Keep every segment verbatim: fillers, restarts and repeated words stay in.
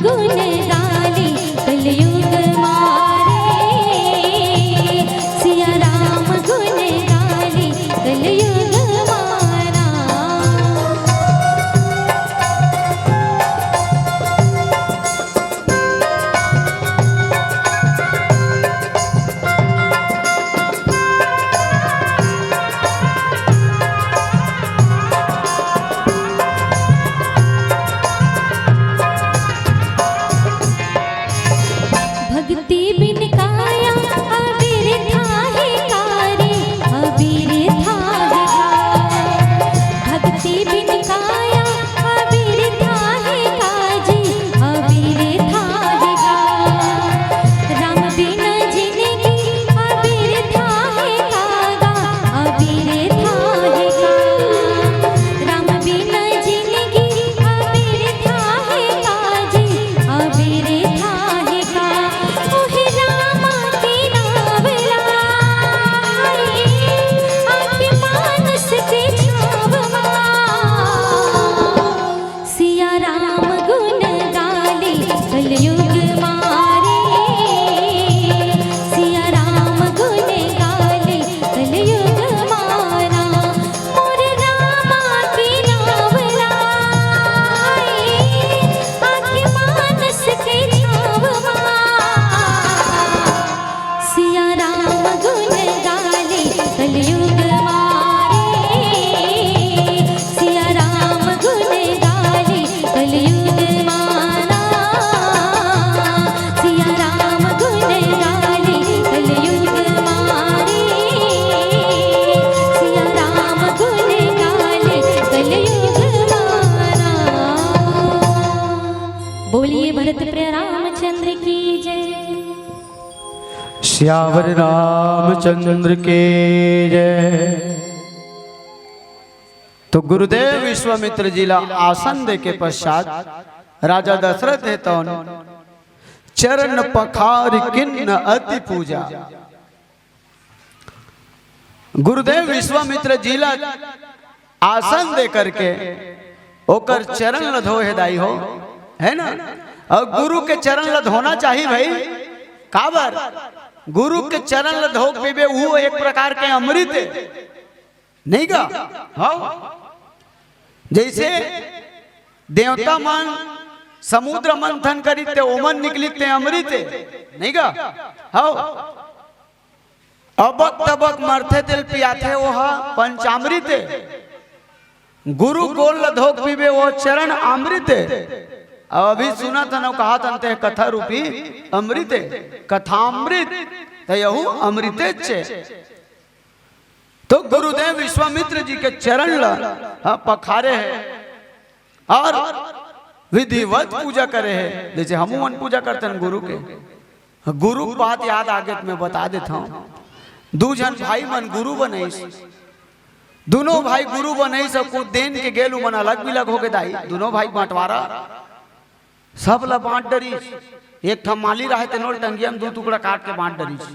गुण गाली कलयुग मारे, सिया राम गुण गाली कलयुग मारा। भक्ति बिन काया अबिरथा हे कारी, अबिरथा हे कारी। भक्ति बिन काया अबिरथा हे काजी, अबिरथा हे कारी। राम बिन जिनगी अबिरथा हे कागा, अबिरथा हे कारी। राम बिन जिनगी अबिरथा हे काजी, अबिरथा हे कारी। ओहे रामा के नाव लाई, आके मानस के छाव मा। सिया राम गुण गाली कलयुग मारे, सिया राम गुण गाली कलयुग मारा। मोर रामा के नाव लाई, आके मानस के छाव मा। सिया राम गुण गाली कलयुग मारे, सिया राम गुण गाली कलयुग मारा। सिया राम गुण गाली कलयुग मारे, सिया राम गुण गाली कलयुग मारा। बोलिए भरत प्रिय रामचंद्र की जय। सियावर रामचंद्र के जय। तो गुरुदेव विश्वामित्र जी ला आसन दे के पश्चात राजा दशरथ हे तौन चरण पखार किन्न अति पूजा। गुरुदेव विश्वामित्र जी ला आसन दे करके ओकर चरण ल धोए हे दाई हो, है ना? अउ गुरु के चरण ल धोना चाही भाई। काबर? गुरु के चरण ल धो के पीबे, वो एक प्रकार के अमृत हे, नहीं गा? हाँ, जैसे देवता मन समुद्र मंथन करिस ते ओमन निकलिस ते अमृत हे, नहीं गा? हाँ, अबक तबक मरथे तेला पियाथे, वो ह पंचामृत हे। गुरु गोड़ ल धोक पीबे, वो चरण अमृत हे। अब अभी सुनत हन, कहाथन ते कथा रूपी अमृत हे, कथामृत, त यहू अमृतेच हे। तो गुरुदेव विश्वामित्र जी के चरण ल ह पखारे हे। अउ विधिवत पूजा करे हे, जैसे हमू मन पूजा करथन गुरु के। गुरु के बात याद आगे त मैं बता देथंव। दू झन भाई मन गुरु बनइस, दुनों भाई गुरु बनइस, अउ कुछ दिन के गेल उमन अलग बिलग होगे दाई। दुनों भाई बंटवारा, सब ल बांट डरिस। एक ठा माली रहे, तेनो ल टंगिया म दू टुकड़ा काट के बांट डरिस।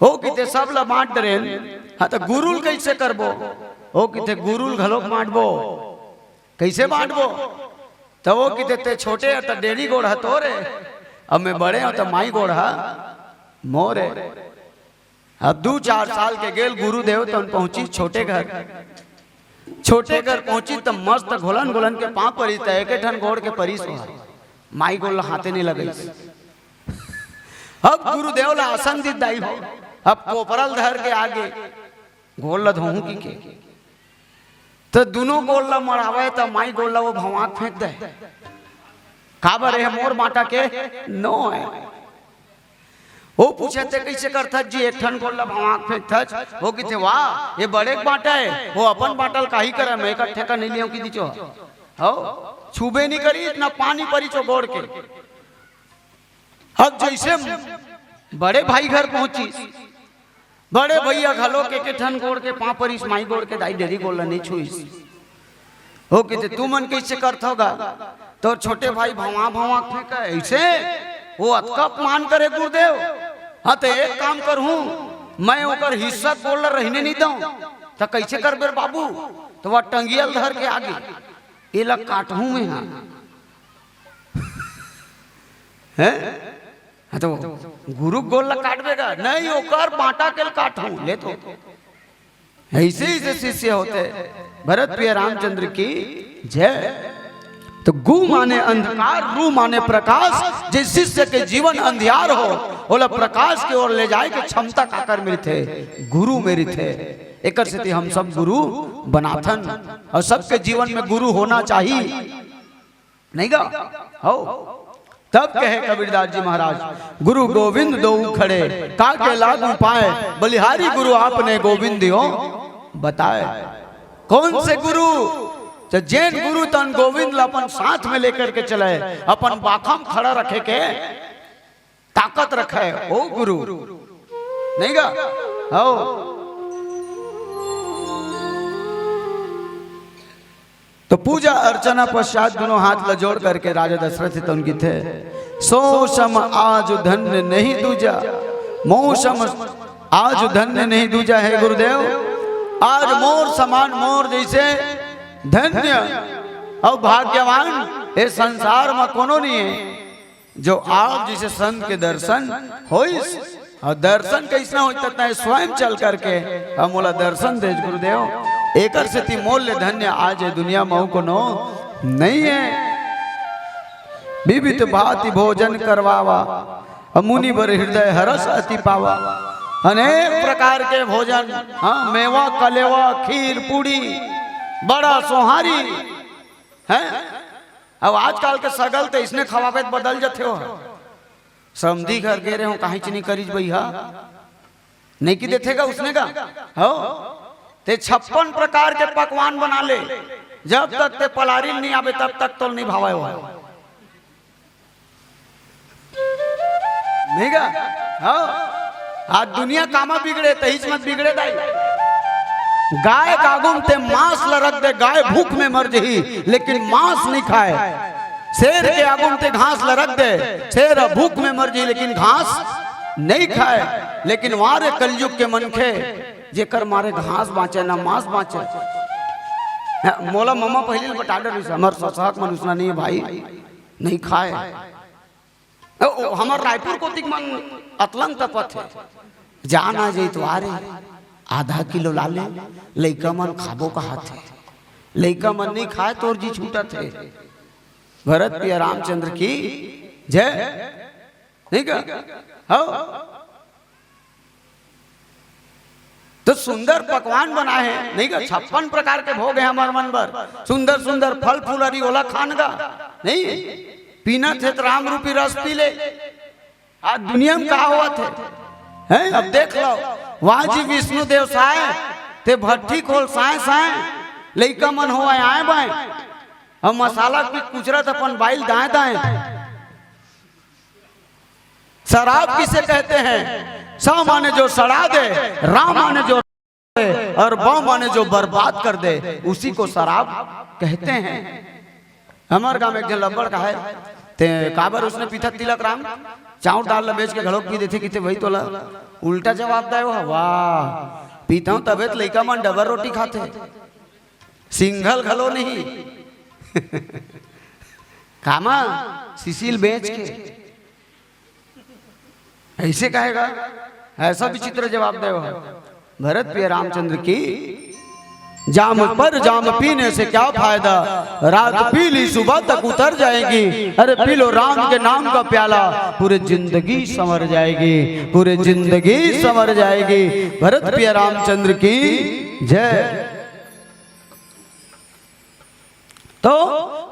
ओ किथे सब ल बांट डरेन, हाँ, त गुरु ल कइसे करबो? ओ किथे गुरु ल घलोक बांटबो। कइसे बांटबो? त ओ किथे ते छोटे ह त डेरी गोड़ ह तोरे, अब मैं बड़े हंव त माई गोड़ ह मोरे। अब दू चार साल के गेल गुरुदेव तन पहुंचिस छोटे घर। छोटे घर पहुंचिस त मस्त घोलन घोलन के पांव परिस, त एके ठन गोड़ के परिस ओहा। माई गोड़ ल हाथे नइ लगइस। अब गुरुदेव ल आसन दिस दाई हो, अब कोपरा ल धर के आगे गोड़ ल धोहूं कहिके। त दुनों गोड़ ल मड़ावय त माई गोड़ ल वो भंवा के फेंक दे। काबर, ए मोर बांटा के नोहय। वो पूछे, ते कइसे करथस जी, एक ठन गोड़ ल भंवा के फेंकथस? वो किथे, वाह, ये बड़े के बांटा हे, वो अपन बांटा ल काही करय, मैं एकट्ठे का नइ लियंव कहि दिस ओ। हव, छूबे नइ करिस, न पानी परिस ओ गोड़ के। अब जइसे बड़े भाई घर पहुंचिस, बड़े भइया घलोक एके ठन गोड़ के पांव परिस, माई गोड़ के, दाई डेरी गोड़ ल नइ छुइस। ओ किथे, तुमन कइसे करथव गा? तोर छोटे भाई भंवा भंवा फेंकय अइसे? वो अतका अपमान करे गुरुदेव। हाँ, त एक काम करहूं, मैं ओकर हिस्सा गोड़ ल रहिने नइ दंव। त कइसे करबे रे बाबू? त वो टंगिया ल धर के आगे, एला काटहूं मैं हा। हैं? हाँ, तो गुरु गोल ला काटबे का? नहीं, ओकर बांटा के काटहूं, ले तो। ऐसे ही से शिष्य होते। भरत प्रिय रामचंद्र की जय। तो गु माने अंधकार, रु माने प्रकाश। जे शिष्य के जीवन अंधियार हो, ओला प्रकाश के ओर ले जाए के क्षमता काकर मिलथे? गुरु में रिथे। एकर सेती हम सब गुरु बनाथन और सबके जीवन में गुरु होना चाहिए। नहीं गा? हो। तब कहे कबीरदास जी महाराज, "गुरु गोविंद दो खड़े, का के लागू पाए, बलिहारी गुरु आपने गोविंद दियो बताए।" कौन से गुरु? तो जेन गुरु तन गोविंद ला अपन साथ में लेकर के चले, अपन बाखम खड़ा रखे के ताकत रखे, ओ गुरु। नहीं गा? हो। तो पूजा अर्चना पश्चात दोनों हाथ ला जोड़ करके राजा दशरथ से तो उनकी थे, "सो सम आज धन्य नहीं दूजा, मो सम आज धन्य नहीं दूजा।" हे गुरुदेव, आज मोर समान, मोर जैसे धन्य और भाग्यवान ये संसार में कोनो नहीं है। जो आप जैसे संत के दर्शन होइस, और दर्शन कैसना होइस, ततना स्वयं चल करके हम ओला दर्शन देज गुरुदेव। एकर सेती मोल ले धन्य आज ये दुनिया में अउ कोनो नहीं है। विविध भांति भोजन करवावा, और मुनि बर हृदय हरस अति पावा। अनेक प्रकार के भोजन, हाँ, मेवा, कलेवा, खीर, पूड़ी, बड़ा, सोहारी, हैं? अब आजकल के सगल ते इसने खवाबे त बदल जथे हो। समधी घर गे रहे हो, काहीच नहीं करिस भैया, नहीं कि देथे का उसने का? हो, ते छप्पन प्रकार के पकवान बना ले, जब तक ते पलारी नहीं आवे तब तक तो नहीं भावे हो। नहीं गा? हाँ। आज दुनिया कामा बिगड़े, तहीच मत बिगड़े दाई। गाय के आगू म ते मांस ल रख दे, गाय भूख में मर जही, लेकिन मांस नहीं खाए। शेर के आगू म ते घास ल रख दे, शेर ह भूख में मर जही, लेकिन घास नहीं खाए। लेकिन वारे कलयुग के मनखे, जेकर मारे घास बांचे ना मांस बांचे। हाँ, मोला ममा पहली ल बता डरिस, हमर ससहक मन उसना नहीं है भाई, नहीं खाए। ओ, ओ, हमर रायपुर कोतिक मन अतलंग तपत हे। जान आ जई तो आ रे, आधा किलो ला ले, लइका मन खाबो कहत हे। लइका मन नहीं खाए, तोर जी छूटत हे। भरत प्रिय रामचंद्र की जय। नहीं का? हो। तो सुंदर पकवान बनाए हे, नहीं का? छप्पन प्रकार के भोग हे हमर मन बर। सुंदर सुंदर फल फुलरी ओला खान गा, नहीं? पीना थे तो राम रूपी रस पी ले। आज दुनिया में का होवत हे? हैं? अब देख लो, वाह जी विष्णु देव साय, ते भट्ठी खोल साय साय, लइका मन होवय आए बाय, अब मसाला पी कुचरत अपन बाइल दाएं दाएं। शराब किसे कहते हैं? सा माने जो सड़ा दे, रा माने जो दे, और बा माने जो बर्बाद कर दे, उसी को शराब कहते हैं। हमर गांव में एक झन लब्बड़ का है, ते काबर उसने पीथत तिलक राम, चाउर दाल ला बेच के घड़ोक पी देथे, किथे भाई तोला उल्टा जवाब दे हो। वाह, पीता हूं तबे तो लइका मन डबल रोटी खाथे, सिंघल घलो नहीं। कामा, सिसिल बेच के। ऐसे कहेगा, ऐसा विचित्र जवाब दे हो। भरत प्रिय रामचंद्र की, जाम पर जाम पीने से क्या फायदा, रात पी ली सुबह तक उतर जाएगी। अरे पी लो राम के नाम का प्याला, पूरे जिंदगी संवर जाएगी, पूरे जिंदगी संवर जाएगी। भरत प्रिय रामचंद्र की जय। तो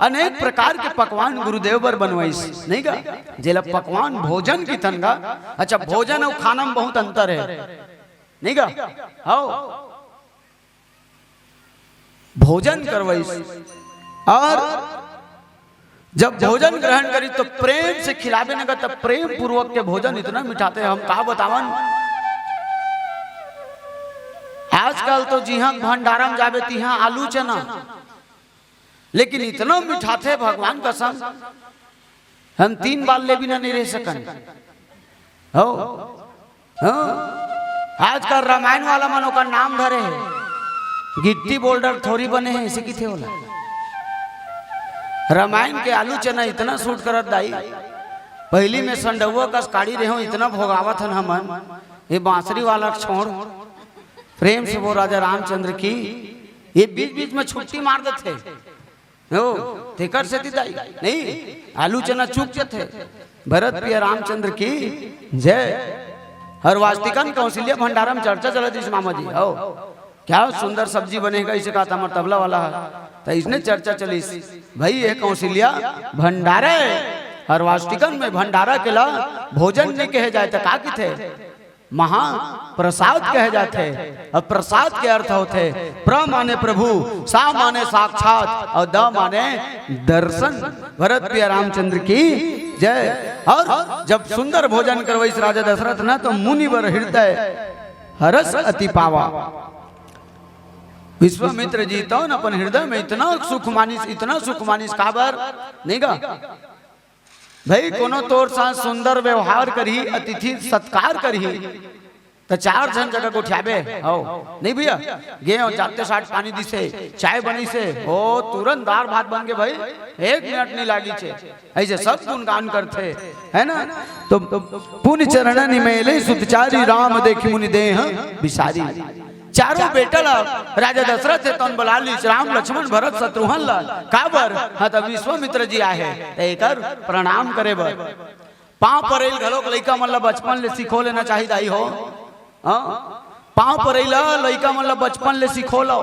अनेक प्रकार के पकवान गुरुदेव बर बनवाइस, नहीं का? जेला पकवान भोजन किथन गा। अच्छा, भोजन अउ खाना में बहुत अंतर है, नहीं का? हाव, भोजन करवाइस। और जब भोजन ग्रहण करी तो प्रेम से खिलाबे न गा, तब प्रेम पूर्वक के भोजन इतना मिठाथे, हम का बतावन। आजकल तो जिहां भंडारा में जाबे तिहां आलू चना, लेकिन इतना मिठाथे भगवान कसम, हम तीन बार ले बिना नहीं रह सकन। हो, हाँ। आजकल रामायण वाला मन ओकर नाम धरे हे, गिट्टी बोल्डर थोरी बने हे, ऐसे किथे होला। रामायण के आलू चना इतना सूट करत दाई, पहिली में संडउवा कस काड़ी रेहों, इतना भोगावत हन हमन। ये बांसुरी वाला छोड़, प्रेम से बोल राजा रामचंद्र की। ये बीच बीच में छुट्टी मार देथे हो, तेकर सेती दाई नहीं, आलू चना चूक जथे। भरत प्रिय रामचंद्र की जय। हर वास्तिकन कौशल्या भंडारम चर्चा चलत इस मामा जी हो, क्या सुंदर सब्जी बनेगा, इसे कहा था हमर तबला वाला है, तो इसने चर्चा चलिस। भाई ये कौशल्या भंडारा है, हर वास्तिकन में भंडारा के ला भोजन नहीं कहे जाए तो का किथे? महाप्रसाद कहे जाथे। अब प्रसाद के अर्थ होथे प्र माने प्रभु, सा माने साक्षात और द माने दर्शन। भरत प्रिय रामचंद्र की जय। और जब सुंदर भोजन करवाइस राजा दशरथ ना, तो मुनिवर हृदय हरस अति पावा। विश्वामित्र जी तो न अपन हृदय में इतना सुख मानिस, इतना सुख मानिस, काबर नहीं गा भाई? कोनो तोर साथ सुंदर व्यवहार करही, अतिथि सत्कार करही, त चार झन जगह गोठियाबे हो नहीं भैया? गे हो, जाते साठ पानी दिसे, चाय बनिसे, ओ तुरंत दार भात बन गे भाई, एक मिनट नहीं लागी छे। ऐसे सब गुणगान करथे, है ना? तो पुनि चरणनि मेले सुत चारि, राम देखि मुनि देह बिसारि। चारों बेटा ला राजा दशरथ हे तौन बला लीस, राम लक्ष्मण भरत शत्रुघ्न ला। काबर? हाँ, त विश्वामित्र जी आहे, त एकर प्रणाम करे बर। पाँव परई ल घलोक लइका मन ला बचपन ले सिखो लेना चाही दाई हो। हाँ, पाँव परई ला लइका मन ला बचपन ले सिखो लो,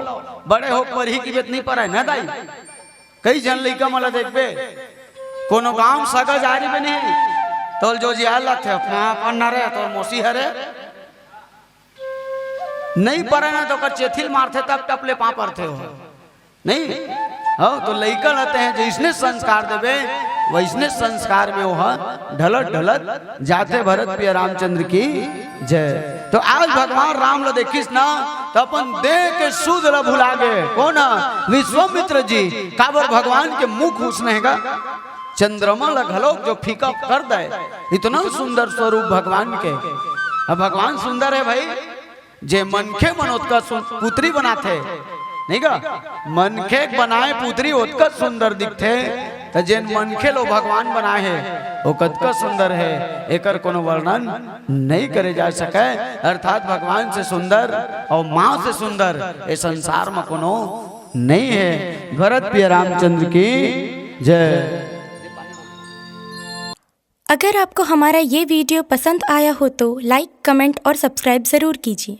बड़े हो परही की बेत नहीं परय ना दाई। कई झन लइका मन ला देखबे, कोनो गांव सगा जा रही बने, तोल जो जिया लगथे, "हाँ, अपन न रे, तोर मौसी हरे।" नहीं परे ना तो ओकर चेथिल मारथे, तब टप ले पाँव परथे हो। नहीं? हाँ, तो लइका ला तें जइसने संस्कार देबे, वइसने संस्कार में वो ढलत ढलत जाथे। भरत प्रिय रामचंद्र की जय। तो आज भगवान राम ला देखिस ना, तो अपन देह के सुध ला भुला गे। कौन? विश्वामित्र जी। काबर? भगवान के मुख उसने गा, चंद्रमा ला घलोक जो फीका कर दे, इतना सुंदर स्वरूप भगवान के। अब भगवान सुंदर है भाई, जे मनखे मन ओतका सुन-, पुतरी बनाथे, नहीं गा? मनखे बनाए पुतरी ओतका सुंदर दिखथे, त जेन मनखे लो भगवान बनाए हे, वो कतका सुंदर है, एकर कोनो वर्णन नहीं करे जा सके। अर्थात भगवान से सुंदर और माँ से सुंदर ये संसार में कोनो नहीं है। भरत प्रिय रामचंद्र की जय। अगर आपको हमारा ये वीडियो पसंद आया हो तो लाइक, कमेंट और सब्सक्राइब ज़रूर कीजिए।